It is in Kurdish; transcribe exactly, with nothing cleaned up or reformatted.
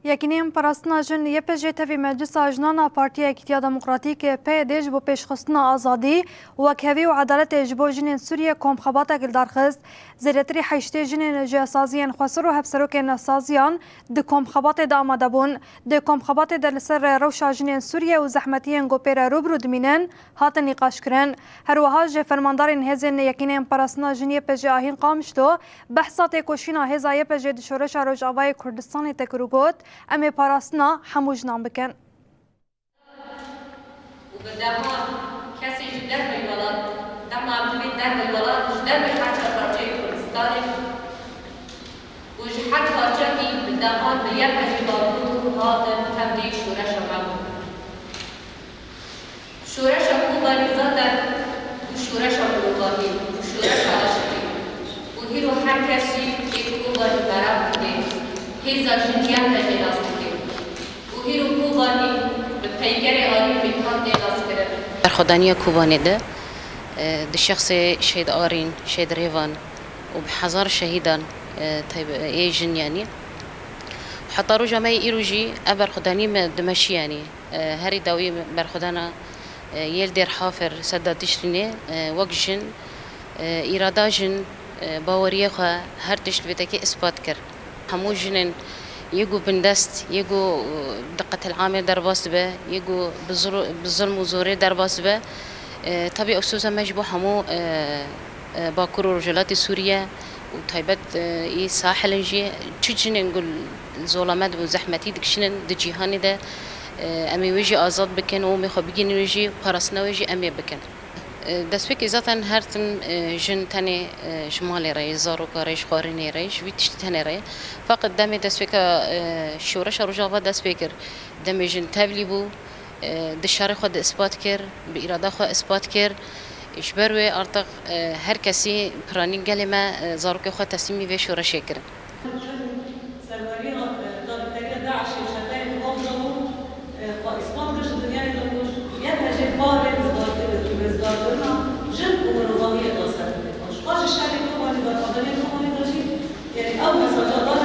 Yekîneyên Parastina Jin Y P J tevî Meclisa Jinan a Partiya Yekîtiya Demokratîk, P Y D, ji bo pêşxistina azadî, wekhevî û edaletê ji bo jinên Sûriyê komxebatek li dar xist. Zêdetirî heştê jinên ji saziyên xwesir û hevserokên saziyan di komxebatê de amade bûn. Di komxebatê de li ser rewşa jinên Sûriyê û zehmetiyên ku pê re rû bi rû dimînin, hatin nîqaşkirin. Her wiha ji fermandarên hêzên Yekîneyên Parastina Jin Y P J Ahîn Qamişlo behsa têkoşîna hêza Y P J di Şoreşa Rojavayê Kurdistanê te kir û got, em ê parastina hemû jinan bikin. Û bi dehan kesê ji derveyî welat, dema em dibên derveyî welat, ji derveyî her çar parçeyê Kurdistanê û ji her parçekî bi dehan bi Y P J dargirtin û hatin tevlî şoreşa me bûn. Şoreşa Kobanî zaten bû şoreşa mirovahî, bû şoreşa aştî û hîro her kes jî yê Kobanî meraq dike, hêza jin Y P J nas dike û hîro Kobanî bi peykerê Arîn Mîkan tê naskirin. Berxwedaniya Kobanê de, e, di şexsê Şehîd Arîn, Şehîd Rêvan û bi hezar şehîdan, e, tayb-, ê jin, yanî. Heta roja me yê îro jî ev berxwedanî me dimeşî, yanî. E, herî dawî berxwedana, e, yê li Dêrhafer Sedda Tişrînê, e, wek jin, e, îrada jin, e, baweriyê xwe, her tişt vê tekê ispat kir. Hemû jinên yê ku bindest, yê ku, e, di qetil'amê derbas dibe, yê ku bi zul-, bi zulm û zorê derbas dibe, e, tabî efsoza me ji bo hemû, e, e, Bakur û Rojhilatê Sûriye û taybet, e, î Sahil in jî, çi jinên ku zolamet û zehmetî dikişînin di cîhanê de, e, em ê wê jî azad bikin û em ê xwe bigihînin wê jî, parastina wê jî em ê bikin. E, destpêkê zaten her tim, e, jin tenê, e, ji malê re ye, ji zaroka re ye, ji xwarinê re ye, ji vî tiştî tenê re ye. Feqet demê destpêka, e, şoreşa Rojava dest pê kir, demê jin tevlî bû, e, di şerê xwe de ispat kir, bi îrada xwe ispat kir. Ji ber wê artiq, e, her kesî piranî gelê me, e, zarokê xwe teslîmî vê şoreşê kirin. Serweriya, e, dagirkeriya DAIŞê çeteyên Xovda bû, e, xwe îspat kir ji dinyayê de ku Y P J barê rizgarkir-, rizgarkirina jin û mirovahiyê da ser. Ji xwe ji şerê Kobanî, berxwedaniya Kobanî de jî, yanî ew mesaja da